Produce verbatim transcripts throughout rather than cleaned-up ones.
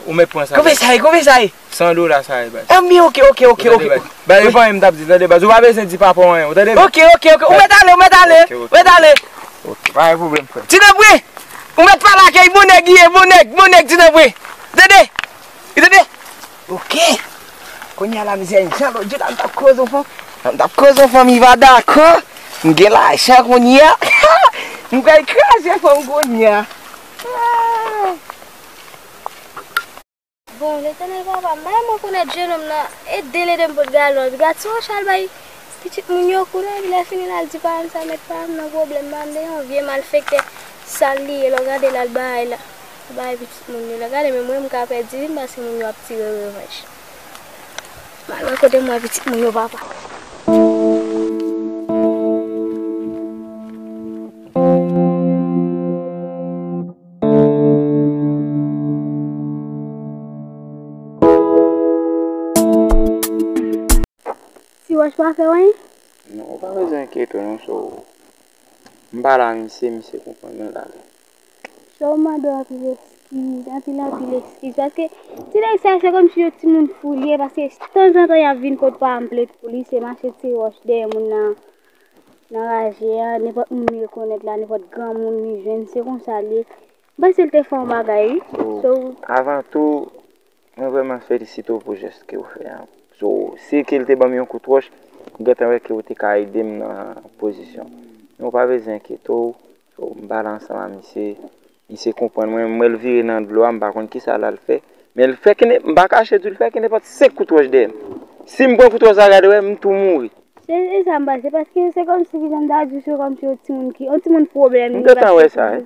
Ou mèt pran sa. Konbyen sa ye? Konbyen sa ye? San dola sa ye, baz. Anben, ok, ok, ok, ok. Baz, e pa anyen m t ap di, tande, baz. Ou pa bezwen di papa w anyen, ou tande, baz? Ok, ok, ok. Ou mèt ale, ou mèt ale. Ok, ok. Ou mèt ale. Ok, pa gen pwoblèm, frè. Ti Nanpre, ou mèt pale ak li, bon nèg li ye, bon nèg, bon nèg, Ti Nanpre. Tande? Ou tande? Ok. Kounye a la, mizè, jan lòt jou la, m t ap koze yon fanm, m t ap koze yon fanm, li pa dakò. M gen lajan kounye a. M pral kraze fanm kounye a. Bon, Letènèl Papa, m pa janm rekonèt jennonm nan, ede l ede m pot galon, epi gad si w chal bay pitit moun yo kou la, epi lè fini l al di paran m sa, mèt paran m nan pwoblèm, paran m te yon vye malfektè sal li ye, lè w gade l al bay la, bay pitit moun yo la, gade menm mwen m ka pèdi vi m paske moun yo ap tire revanj. M al wè kote m wè pitit moun yo, papa. Ti Wòch pa fè w anyen? Non, ou pa bezwen enkyete w non, so, m pale a misye, misye konprann mwen la. So, m mande w anpil eskiz, anpil, anpil eskiz, paske ti nèg sa se kòmsi yon timoun fou li ye, paske tanzantan y ap vin kot pa m plent pou li, se mache tire wòch dèyè moun nan. Nan raje a, nenpòt moun li rekonèt la, nenpòt granmoun li jwenn, se konsa l ye. M panse l te fè yon bagay, wi. So, so, avan tou, mwen vrèman felisite w pou jès ke w fè a. So, si ke l te ban m yon kout wòch, m gentan wè ke w te ka ede m nan pozisyon. Men w pa bezwen enkyete w. So, m pale ansanm a misye. Misye konprann mwen, m wè l vire nan dlo a, m pa konn kisa l al fè. Men l fè ke ne, m pa kache di w, l fè ke nenpòt senk kout wòch dèyè m. Si m pran kout wòch sa, gade wè, m tou mouri. Se, se sa m panse, paske se kòmsi, kijan m ta di w, se kòmsi yon timoun ki, yon timoun pwoblèm li ye. M gentan wè sa, wi.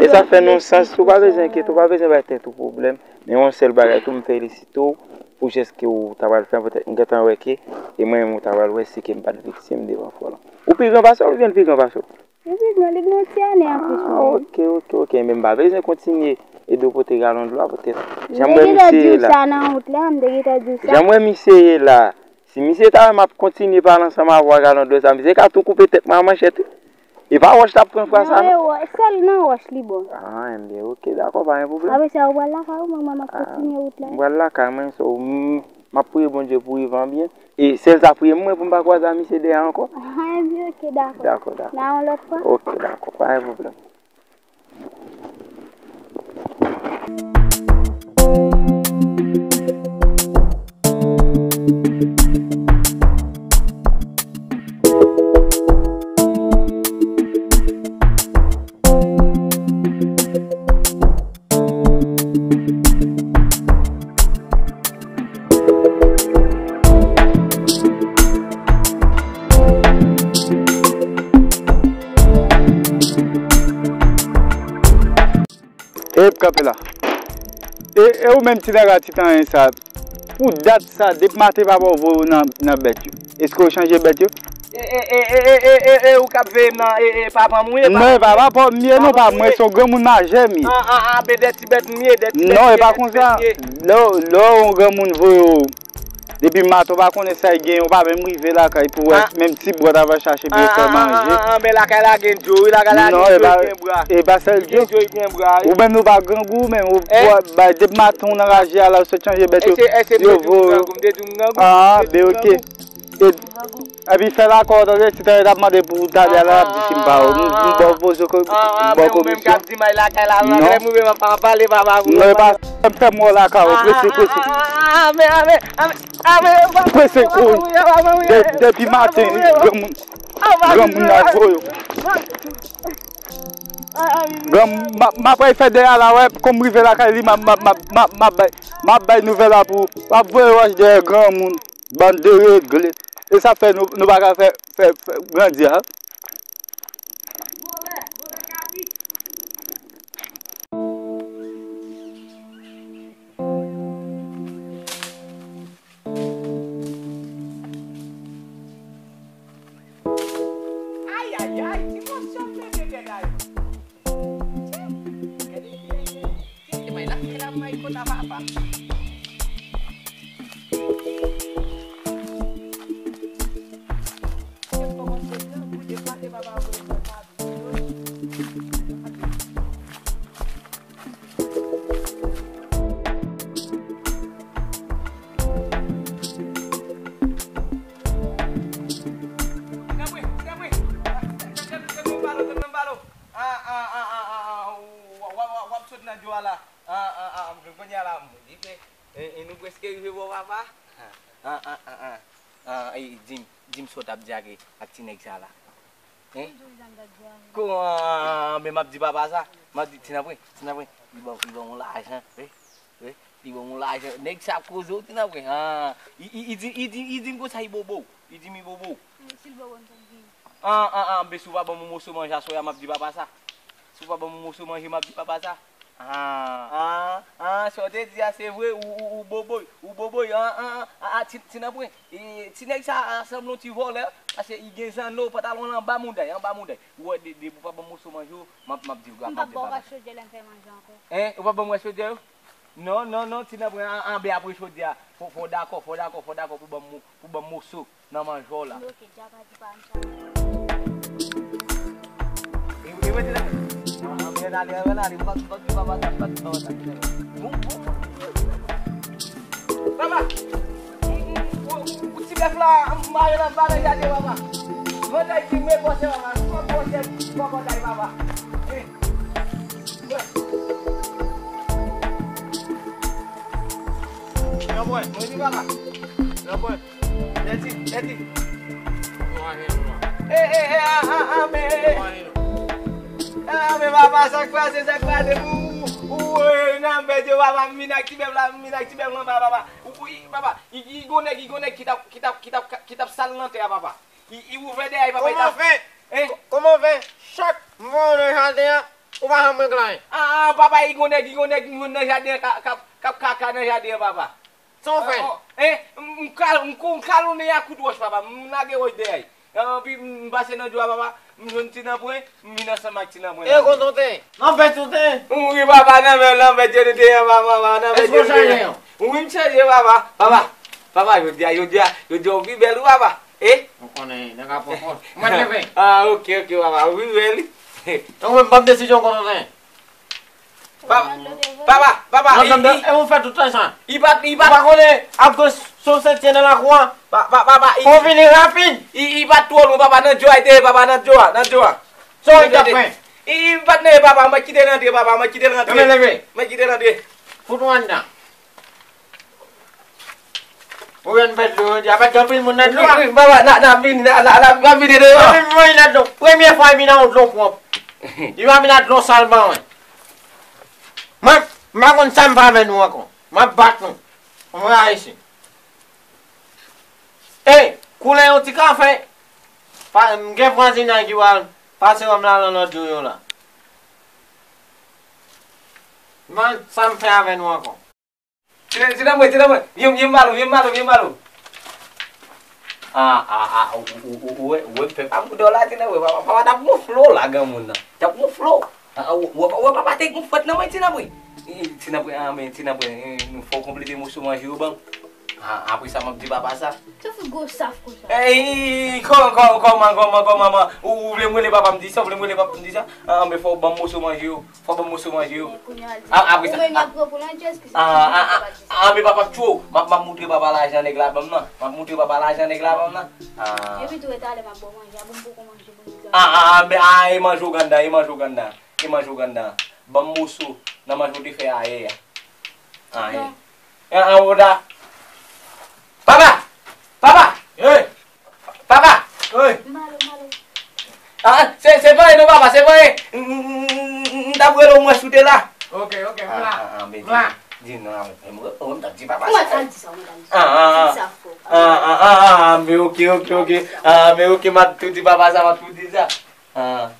E sa fè nou sans, ou pa bezwen enkyete, ou pa bezwen bay tèt ou pwoblèm. Men yon sèl bagay tou, m felisite w pou jès ke w ta pral fè a, poutèt m gentan wè ke, e mwen menm ou ta pral wè si ke m pa t viktim devan fò lan. Ou pi gran pase l oubyen l pi gran pase w? Li pi gran, li gen yon ti ane anplis mwen. Ah, ok, ok, ok. Men m pa bezwen kontinye ede w pote galon dlo a, poutèt jan m wè misye ye la. M te gentan di w sa nan wout la, m te gentan di w sa. Jan m wè misye ye la, si misye ta wè m ap kontinye pale ansanm avè w a galon dlo sa, misye ka tou koupe tèt mwen a manchèt, wi. E pa wòch l ap pran fwa sa, non? Nan wòch, sèl nan wòch li bon. Ah, enben, ok, dakò, pa gen pwoblèm. Apre sa, ou pral lakay ou, mwen, mwen, m ap kontinye wout la. M pral lakay mwen, so, m, m ap priye Bondye pou rive an byen. E sèl sa, priye m mwen pou m pa kwaze a misye dèyè ankò. Ah, enben, ok, dakò. Dakò, dakò. Nan yon lòt fwa. Ok, dakò, pa gen pwoblèm. E, kanpe la. E, e ou menm ti nèg a ti tanyen sa, pou dat sa, depi maten papa w voye w nan, nan bèt yo. Èske w chanje bèt yo? E, e, e, ou k ap veye m nan, e, e, papa m ou ye? Non, e pa papa m ye, non, pa mwen, se yon granmoun majè m ye. An, an, an, ben, dè ti bèt m ye, dè ti bèt m ye. Non, e pa konsa. Lè, lè yon granmoun voye w, depi maten, w pa konnen sa y genyen, w pa menm rive lakay pou wè, menm ti bwat ava chache pou yo fè manje. An, an, an, an, men lakay la gen dlo, wi, lakay la gen dlo, gen bra. Non, e pa, e pa sèl dlo. Gen dlo, gen bra, wi. Ou menm, nou pa grangou, menm, ou, ou, bay, depi maten, w nan raje a la, ou sot chanje bèt yo, yo voye w. Èske, èske m te di w m grangou? M te di w m grangou? Ah, ben, ok. E, epi fè lakò, tande, si tande t ap mande pou w talè a la, l ap di si m pa wè w. M, m ba w poze, m ba w komisyon. Non. Non, e pa sa, m fè m wè w lakay ou, prese, prese. Prese, kou. De, depi maten, granmoun, granmoun nan voye w. Gran, m ap, m ap al fè dèyè a la, wè, kòm m rive lakay li, m ap, m ap, m ap, m ap, m ap bay, m ap bay nouvèl la pou ou. W ap voye wòch dèyè granmoun. Bann deregle. E sa fè nou, nou pa ka fè, fè, fè grandi a. Ay, ay, ay, ti mosyon mete dèyè yo. Gade, gade, gade. Gade, may lakay la, may kota papa. An, an, an, m jwenn kounye a la, m di ke, e, e nou prèske rive bò papa. An, an, an, an, an, e, di m, di m sa w t ap di ak, ak ti nèg sa la. Hein? Kouran, men m ap di papa sa. M ap di, Tinapwen, Tinapwen, li ban, li ban yon lajan, wi, wi, li ban yon lajan. Nèg sa ap koze w, Tinapwen. Ah, li, li, li di, li di, li di m konsa, li bobo. Li di m li bobo. Si l bobo, m t ap vini. Ah, ah, ah, men si w pa ban m yon moso manje aswè a, m ap di papa sa. Si w pa ban m yon moso manje, m ap di papa sa. Ah, ah, ah, sa w te di a, se vre, ou, ou, ou boboy, ou boboy, ah, ah, ah, ah, ah, ti, Tinapwen. E, ti nèg sa a sanble yon ti vòlè, paske li gen zanno, pantalon l anba mouda l, anba mouda l. Ou wè, de, depi w pa ban m moso manje w, m ap, m ap di w, m ap di w, papa. M p ap ba w ras chodyè la, m fè manje ankò. Hein? Ou p ap ban m ras chodyè yo? Non, non, non, Tinapwen, an, anben apre chodyè a, fò, fò w dakò, fò w dakò, fò w dakò pou ban m, pou ban m moso nan manje w la. Ok, dja pa di pa m sa. E, e, mete la. An, an, ann ale, ann ale, m pa, m pa, m pa, m pa, m pa, m pa, bon, bon. Papa, ou, ou, ou, ou ti bèf la, m mare l anba nan jaden, papa. Mwen te di mwen kòse, papa. Mwen kòse, mwen kòse, papa. Eh. Mwen di papa. Lèdi, lèdi. Eh, eh, eh, ah, ah, ah, men, eh, ah, men papa, sa k pase, sa k pase, ou, ou, ou, eh, nan bèt yo, papa, m vin ak ti bèf la, m vin ak ti bèf la, papa, ou, ou, papa, i, i gon nèg, i gon nèg ki t ap, ki t ap, ki t ap, ki t ap sal nan tè a, papa. I, i ouvè dèyè, papa, i t ap, kòman fè? Hein? Kò-, kòman fè? Chak m voye w nan jaden an, ou pa janm regle anyen. Ah, ah, papa, i gon nèg, i gon nèg, m jwenn nan jaden an, k ap, k ap, k ap kaka nan jaden an, papa. Sa w fè? Oh, oh, eh, m, m kal-, m kou-, m kalonnen a kout wòch, papa. M lage wòch dèyè. Anpi m pase nan djwa, papa. M jwenn Tinapwen, m vin ansanm ak Tinapwen. E, kote w te? Nan bèt ou te? Wi, papa, nan bèt, nan bèt yo te ye, papa, papa, nan bèt yo te ye. Èske w chanje yo? Wi, m chanje, papa. Papa, papa, jodi a, jodi a, jodi a, w pi bèl, wi, papa. E? M konnen, nèg ap pran kont. Mwen leve. Ah, ok, ok, papa, w pi bèl. Ou menm, ban m desizyon kote w te ye. Pa-, papa, papa, non, i, non, non, i, e ou fè tout tan sa. I pa, i pa, ou pa konnen ap gen sosete nan lakou an? Pa, pa, papa, i, fò w vini rapid. I, i pa t twò lwen, papa, nan djwa, i te ye, papa, nan djwa, nan djwa. Sa w t ap fè? I, i pa t nan ye, papa, mwen kite l rantre, papa, mwen kite l rantre. Mwen leve. Mwen kite l rantre. Fout ou anndan. Ou jwenn bèt dlo, jodi a pa t gen anpil moun nan dlo a. Wi, wi, papa, n a, n a vini, n a, n a, n a, n a vini deyò. Epi m voye nan dlo. Premye fwa, epi nan yon dlo pwòp. Li pa vin ak dlo sal ban mwen. Mwen, m pa konn sa m fè avè nou ankò. M ap bat nou. Anmwe Ayisyen. Ey, koule yon ti kafe. Pa, m gen vwazinay ki pral pase wè m la nan lòt dlo yo la. M pa konn sa m fè avè nou ankò. Ti, ti nanm mwen, ti nanm mwen. Vye, vye malo, vye malo, vye malo. Ah, ah, ah, ou, ou, ou, ou, ou wè, ou wè, pèp ap dò la, ti nanm mwen. Papa, papa t ap gon flo la, granmoun nan. T ap gon flo. Ah, ah, ou, ou, ou wè papa te gon fwèt nan mwen, ti nanm mwen. Eh, ti nanm mwen, ah, men ti nanm mwen, eh, nou fò konplete moso manje yo ban m. Ah, apre sa, m ap di papa sa. Sa fout gwo saf konsa. Eh, kòman, kòman, kòman, kòman, kòman, ou, ou vle m rele papa m di sa, ou vle m rele papa m di sa? Ah, men fò w ban m moso manje yo. Fò ban m moso manje yo. E, kounye a l di, a, apre sa, ou menm y ap pran pou landjèz ki se, ah, ah, ah, ah, men papa ap tchwe w. M ap, m ap moutre papa lajan nèg la ban m nan. M ap moutre papa lajan nèg la ban m nan. Ah. Epi tou, e talè m ap ba w manje a, bon, m poko manje pou m di. Ah, ah, ah, men, ah, e manje Ouganda, e manje Ouganda, e manje Ouganda. Ban m moso nan manje w te fè ayè a. Ah, e. Bon. An, an, Woda. Papa! Papa! Hey! Papa! Hey! Malo, malo. Ah, se, se pa anyen non, papa, se pa anyen. M, m, m, m, m t ap rele w, m wè si w te la. Ok, ok, m la. Ah, ah, ah, men m la. Di, di non, ah, men, men, mwen, mwen, m t ap di papa sa. Mwen t ap di sa, mwen t ap di sa. Ah, ah, ah, ah, ah, ah, men ok, ok, ok. Ah, men ok, m ap tou di papa sa, m ap tou di sa. Ah.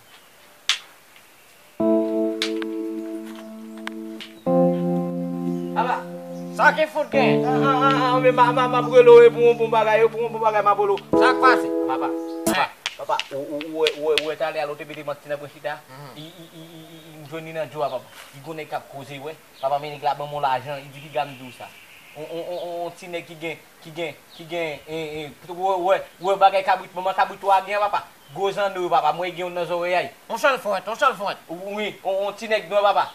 Papa. Sa ki fout gen? Ah, ah, ah, ah, men ma, ma, m ap rele w, e pou yon bon bagay, e pou yon bon bagay, m ap rele w. Sa k pase? Papa, papa, papa, ou, ou, ou wè, ou wè, ou wè talè a lè w te mete m ak Tinap chita? Mhm. I, i, i, i, i, m jwenn li nan djwa, papa. Li gon nèg k ap koze, wè. Papa, men nèg la ban m yon lajan, li di piga m di w sa. On, on, on, on, on ti nèg ki gen ki gen, ki gen, e, e, ou wè, ou wè, ou wè bagay kabrit, manman kabrit ou a gen an, papa. Gwo zanno yo, papa. Mwen gen youn nan zòrèy a. On sèl frèt, on sèl frèt. Wi, on, on ti nèg nwa, papa.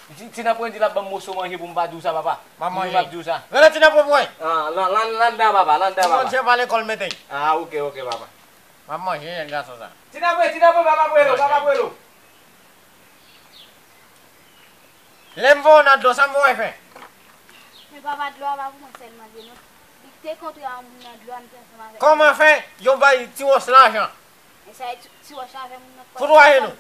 Ti, Tinap mwen di l ap ban m moso manje pou m pa di w sa, papa. M ap manje. M ap di w sa. Rele Tinap mwen. Ah, lan, lan, lan anndan, papa, lan anndan, papa. Manje pa lekòl mete. Ah, ok, ok, papa. M ap manje, jèn gason sa. Tinap mwen, Tinap mwen, papa, papa, papa. Lè m voye w nan dlo, sa m voye fè? Men papa, dlo a pa pou mwen sèlman vre non. Li te kontre a yon moun nan dlo a, m te ansanm avèk li. Kòman fè yo bay Ti Wòch lajan? E sa e Ti, Ti Wòch avè moun nan. Fout twa jenou.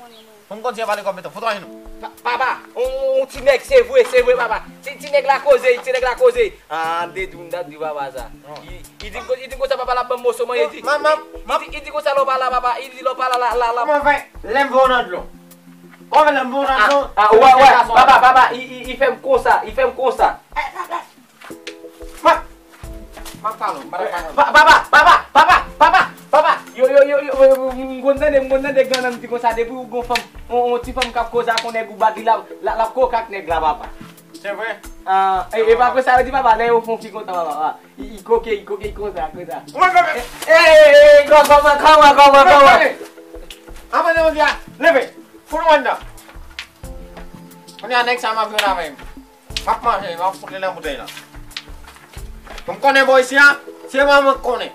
Pou m kontinye pale kòm metan. Fout twa jenou. Pa-, papa, on, on, on ti nèg, se vre, se vre, papa. Ti, ti nèg la koze, ti nèg la koze. Ah, m te di, m t ap di papa sa. Non. Li, li di, li di konsa, papa, l ap ban m moso manje, li di. Li di, li di konsa, lè w pa la, papa, li di, lè w pa la, la, la, la. Kòman fè? Lè m voye w nan dlo. Kòman lè m voye w nan dlo? Ah, ah, wè, wè, papa, papa, li, li, li fè m konsa, li fè m konsa. Eh, papa. Ma, m ap pale w, m pa t ap pale w. Pa-, papa, papa, papa, papa, papa. Yo, yo, yo, yo, yo, m konn tande, m konn tande grannanm di konsa, depi w gon fanm, on, on ti fanm k ap koze ak on nèg ou bat li, l ap, l ap, l ap koke ak nèg la, papa. Se vre? Ah, e, e pa vre sa yo di, papa, lè yo fè on fi kontan, papa, papa. Li, li koke, li koke, li konsa, konsa. Mwen, mwen, mwen. E, e, e, e, kò-, kòman, kòman, kòman, kòman? Mwen, mwen. Anvan nou di a, leve. Fout mwen anndan. Kounye a nèg sa m ap jwenn avè m. M ap manje, m ap fout li nan boutèy la. Pou m konnen bò isi a, se manman k konnen.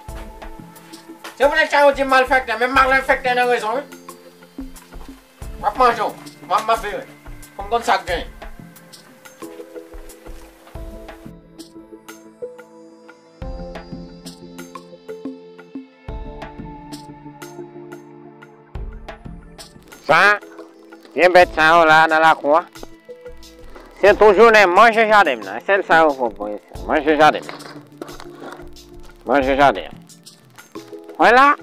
Se pou nèg sa yo di m malfektè, men m malfektè nan rezon, wi. M ap manje w, m ap, m ap bere. Pou m konn sa k genyen. Sa, vye bèt sa yo la nan lakou a. Se toujou nan manje jaden m nan. Sèl sa yo pwòp pou yo fè. Manje jaden m. Manje jaden an. Wè la,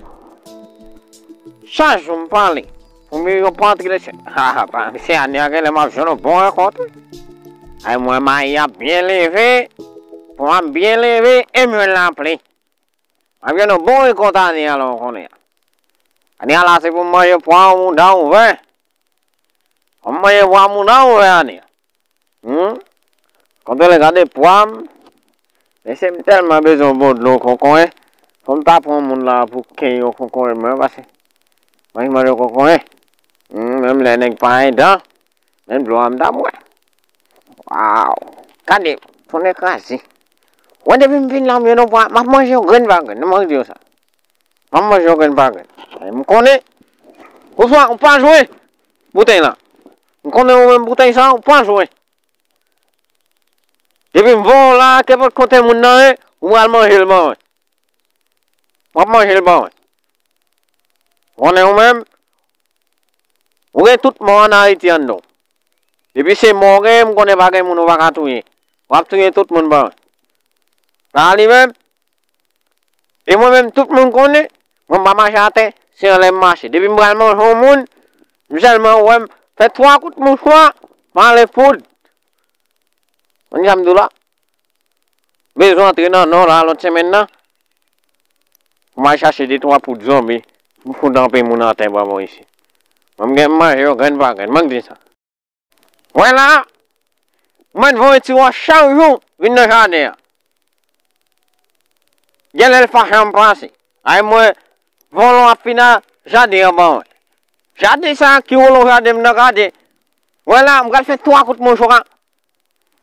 chak jou m pale. Pou m yo pa antre lese. Ha, ha, pa, se ane a genlè m ap jwenn yon bon rankont. Ay, mwen mayi ap byen leve. Pon ap byen leve. E m jwenn lapli. M ap jwenn yon bon rekòt ane a la, w konnen. Ane a la, se pou m manje pwa mouda ouvè. Pou m manje pwa mouda ouvè ane a. Hmm? Kontwole gade pwa m. Mesye, m tèlman bezwen yon bon dlo konkonyen. Fò m ta pran moun la pou kenyen yon konkonyen mwen, paske mwen manje konkonyen. Hmm, menm lè nèg pa gen dan, menm dlo a m ta bwè. Waw! Gade, tonnè kraze. Wè depi m vin la, m jwenn yon pwa, m ap manje yon grenn pa grenn, mwen di w sa. M ap manje yon grenn pa grenn. E m konnen, ou swa, ou pa jwe boutèy la. M konnen ou menm boutèy sa, ou pa jwe. Depi m voye w la, kenpòt kote moun nan ye, ou pral manje l ban mwen. W ap manje l ban mwen. Konnen ou menm, ou gen tout mò ann Ayiti anndan w. Depi se mò w gen, m konnen pa gen moun ou pa ka touye. W ap touye tout moun ban mwen. Sa li menm, e mwen menm, tout moun konnen, mwen m pa mache atè, se anlè m mache. Depi m pral manje yon moun, m sèlman wè m fè twa kout mouchwa, m ale poud. Konn sa m di w la? Bezwen antre nan nò la, lòt semèn nan. Pou m al chache de twa poud zonbi, pou m fout anpe moun atè bò bò isi. Mwen m gen m manje yo grenn pa grenn, mwen k di sa. Wè la, mwen voye ti wòch chak jou vin nan jaden an. Genlè l pa janm pase. Ay mwen, vòlò ap fin nan jaden an ban mwen. Jaden sa ki wolo jaden m nan gade. Wè la, m pral fè twa kout mouchwa.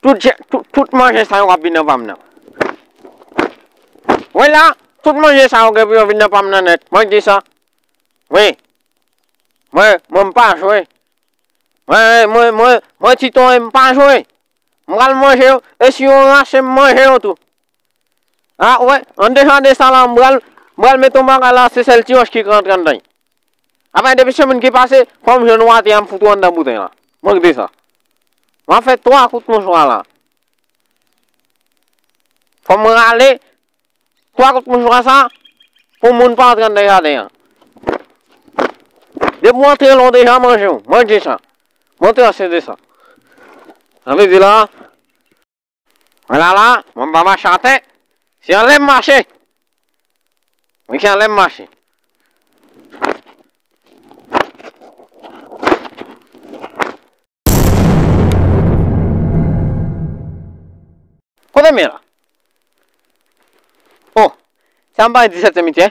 Tout, je- tout, tout manje sa yo ap vin nan pa m nan. Wè la, tout manje sa yo gen pou yo vin nan pa m nan nèt. Mwen di sa. Wi. Mwen, mwen m pa jwe. Mwen, mwen, mwen, mwen ti ton m pa jwe. M pral manje yo. E si yo rache m manje yo tou. A, wè, an dejan de sa la, m pral, m pral mete yon bagay la, se sèl ti wòch ki ka antre anndan. Apre, depi se moun ki pase, fò m jwenn wate a, m fout ou anndan boutèy la. Mwen k di sa. M ap fè twa kout mouchwa la. Fò m rale twa kout mouchwa sa, pou moun pa antre anndan jaden an. Depi w antre la, w deja manje w. Mwen k di sa. Mwen trase de sa. Sa vle di la, Mwen la la, mwen pa mache atè. Se anlè m mache. Mwen se anlè m mache. Kote m ye la? Oh, sa m pa disèt senmitye?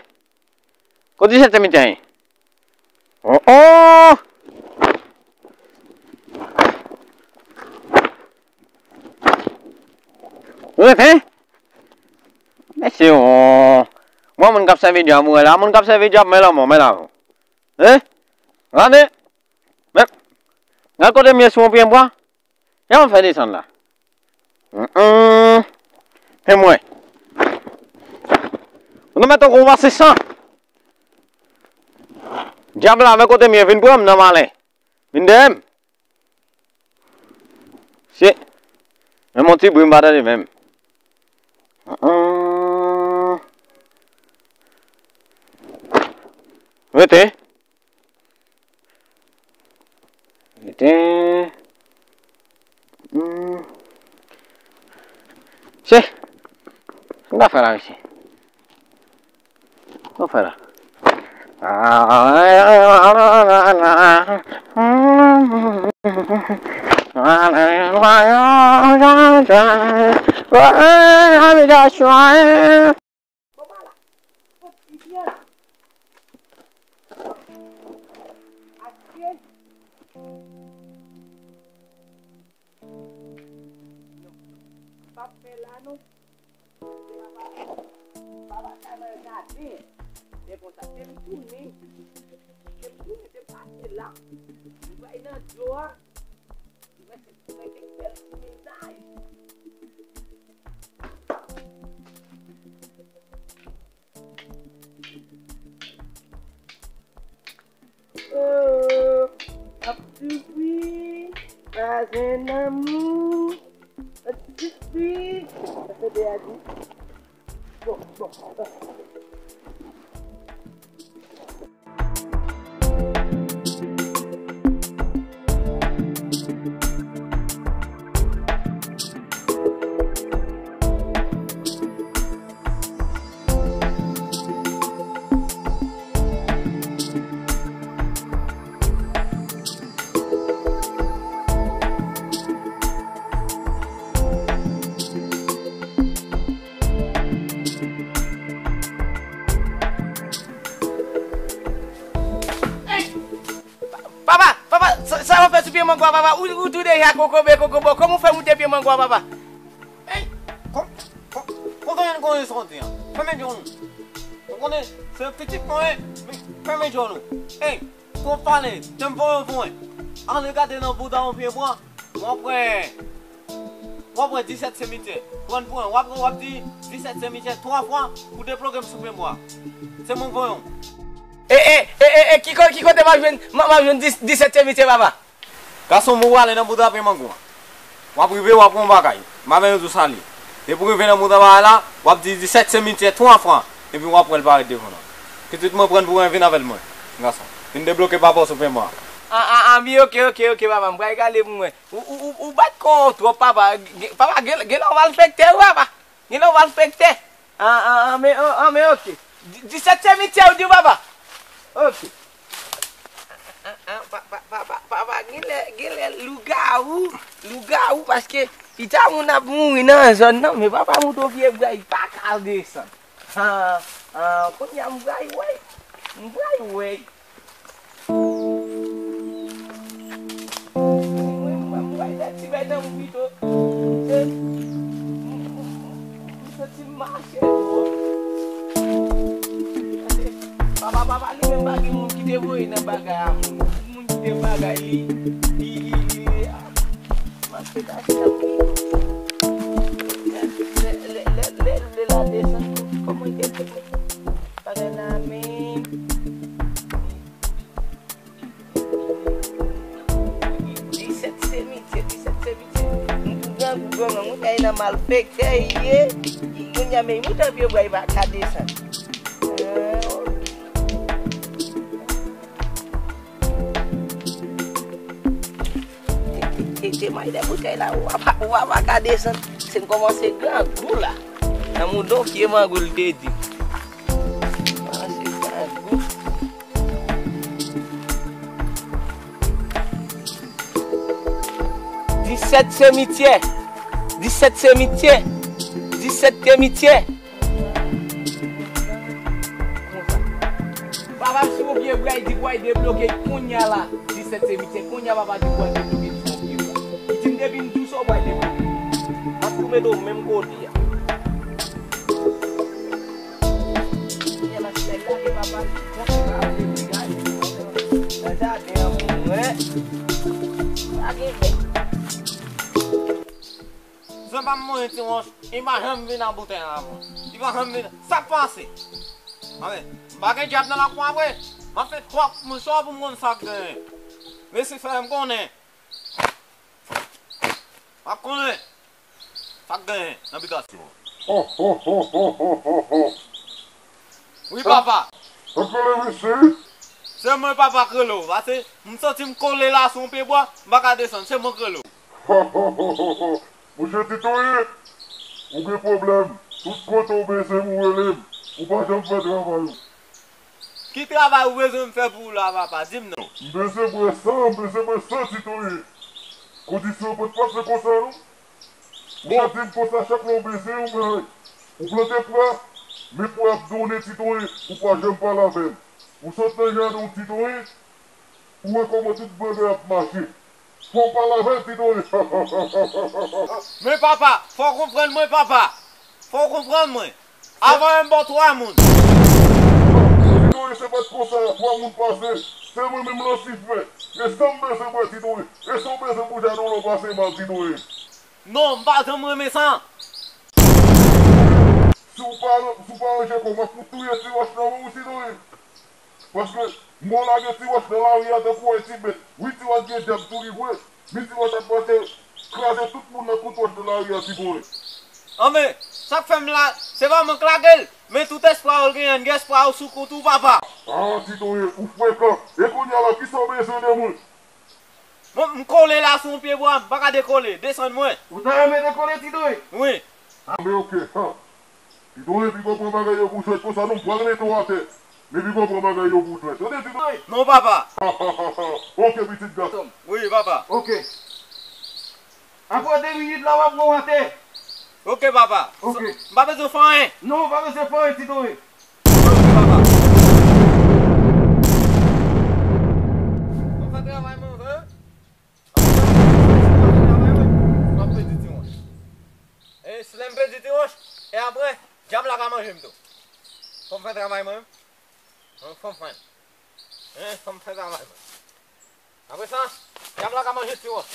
Kote disèt senmitye ye? Oh, oh! Ou rete? Mesye, oh. Mwen, moun k ap sèvi dyab, ou wè la, moun k ap sèvi dyab, men lanmò, men lanmò. Hein? Gade. Men, gade kote m ye sou yon pye bwa. Jan w fè desann la? Hum, hum. E mwen. Ou nan mèt ou konn pase san. Dyab la, men kote m ye, vin pran m nan malen. Vin dèyè m. Se. Menm yon ti bri m pa tande menm. Hum, hum. Rete. Rete. Hmm. Che. Sa n ta fè la, mesye? Sa n fè la? Bon, pa la. Bon, ti byen. Aske. Non. M p ap fè la, non. Papa, papa ka nan jaden. Men konsa, te m tounen. Te m tounen, te m pase la. M bay nan dlo a. Mwen se, mwen se bèl ti mennaj. Oh, ap soufri, pa jwenn lanmou, ap soufri. Sa se de a di. Bon, bon, bon. Papa, papa, sa, sa w ap fè sou pye mango a, papa? Ou, ou tou deja kokobe, kokobo. Kòman w fè moute pye mango a, papa? Ey, kon, kon, kote w konnen sa w di an? Fèmen djòl ou. Ou konnen, se pitit mwen, men fèmen djòl ou. Ey, twòp pale, tèm voyon voyen. Ale gade nan bouda yon pye bwa, w ap wè, w ap wè disèt semityè. Pran pwen, w ap, w ap di disèt semityè twa fwa pou debloke m sou pye bwa. Se mwen voyon. E, e, e, e, e, ki ko-, ki kote m ap jwenn, m ap, m ap jwenn dis-, disèt semityè, papa? Gason m, ou prale nan bouda pye mango a. W ap rive, w ap wè yon bagay. M pa menm di w sa l ye. Depi w rive nan bouda bagay la, w ap di disèt semityè twa fwa. Epi w ap wè l parèt devan w. Pitit mwen pran pou w, vin avè l mwen. Gason. Vin debloke papa w sou pye bwa. A, a, a, wi, oke, oke, oke, papa. M pral gade pou mwen. Ou, ou, ou, ou bat kò w twòp, papa. Gen, papa, gen, gen lè w malfektè, wi, papa. Gen lè w malfektè. An, an, an, men, an, an, men, oke. Di-, disèt semityè, ou di, papa? Oke. An, an, an, pa, pa, pa, pa, papa, gen lè, gen lè lougawou, lougawou, paske pita moun ap mouri nan zòn nan, men papa moute yon pye bwa, li pa ka desann. An, an, kounye a m pral wè, m pral wè. Mwen, mwen, mwen, mwen, ti bèt nan m pito. Se, m, m, m, m santi m mache twòp. Papa, papa, li menm pa gen moun ki te voye nan bagay a moun. Moun ki te bagay li, li, li, li, li, a. Mache ta chita pito. Lè, lè, lè, lè, lè la desann, kòman te fè? Bagay la menm. Disèt semityè, disèt semityè. M pou grangou, grangou, mwen kay nan malfektè ye. Kounye a, men mouton pye bwa, li pa ka desann. Ah, te, te, te, te may de boutèy la, ou pa, ou pa ka desann. Se m kòmanse grangou la. Nan mouton pye mango, l te di. Kòmanse grangou. Disèt semityè. Disèt semityè. Disèt semityè. Konsa. Papa m sou yon pye bwa, li di pral debloke kounye a la. Disèt semityè. Kounye a papa di pral debloke sou yon pye bwa. Li di m depi m di w sa w pral debloke. M ap tou mete w menm kote a. Kounye a la, se nèg la ke papa l, papa l te pran nan jaden an pou mwen. Pa gen bèt. Sa pa mwen, Ti Wòch, li pa janm vin nan boutèy la, mwen. Li pa janm vin. Sa k pase? Anben, m pa gen dyab nan lakou a vre. M ap fè twòp moun cho pou m konn sa k genyen. Mesye fè m konnen. M ap konnen sa k genyen nan bitasyon. Ho, ho, ho, ho, ho, ho, ho. Wi, papa. Sa k rele mesye? Se mwen, papa, k rele w. Pase m santi m kole la sou yon pye bwa, m pa ka desann. Se mwen k rele w. Monchè Titoyen, ou gen pwoblèm. Tout kote w bezwen m, ou rele m. Ou pa janm fè travay ou. Ki travay ou bezwen m fè pou ou la, papa? Di m non. M bezwen bwè san, m bezwen bwè san, Titoyen. Kondisyon yo pa t fasil konsa, non. Ou ka di m konsa, chak lè w bezwen yon bagay. Ou plante pwa, men pwa ap donnen, Titoyen, ou pa janm pale avè m. Ou sot nan jaden w, Titoyen, ou wè kòman tout bagay ap mache. Fò w pale avè l, Titoyen. Men papa, fò w konprann mwen, papa. Fò w konprann mwen. Avan yo m ba w twa moun. Titoyen, se pa t konsa, twa moun pase. Se mwen menm Lansifè. E sa m bezwen bwè, Titoyen. E sa w bezwen pou jaden w lan pase mal, Titoyen. Non, m pa janm renmen sa. Si w pa, si w pa ranje kò w, m ap fout touye Ti Wòch nan men w, Titoyen. Paske m wè w lage Ti Wòch nan lari a tankou yon ti bèt. Wi, Ti Wòch gen dyab sou li vre. Men Ti Wòch ap pase kraze tout moun nan kout wòch nan lari a, Titoyen. Anben, sa k fè m la, se pa mwen k lage l, men tout espwa w genyen, gen espwa w sou kont ou, papa. Ah, Titoyen, ou frekan. E kounye a la, kisa w bezwen de mwen? Mwen, m kole la sou yon pye bwa, m pa ka dekole. Desann mwen. Ou ta renmen dekole, Titoyen? Wi. Anben, oke. Ha. Titoyen, piga w pran bagay yo pou jwèt konsa, non, m pral mete w atè. Men piga w pran bagay yo pou jwèt. Tande, Titoyen? Non, papa. Oke, pitit gason. Wi, papa. Oke. Apre de minit la, w ap wè w atè. Oke, papa. Oke. M pa bezwen fè anyen. Non, w pa bezwen fè anyen, Titoyen. Oke, papa. Mwen fè travay mwen, wi. Mwen pèdi Ti Wòch. E si lè m pèdi Ti Wòch, e apre, dyab la ka manje m tou. Fò m fè travay mwen menm. Fò m fè. Fò m fè travay mwen. Apre sa, dyab la ka manje Ti Wòch.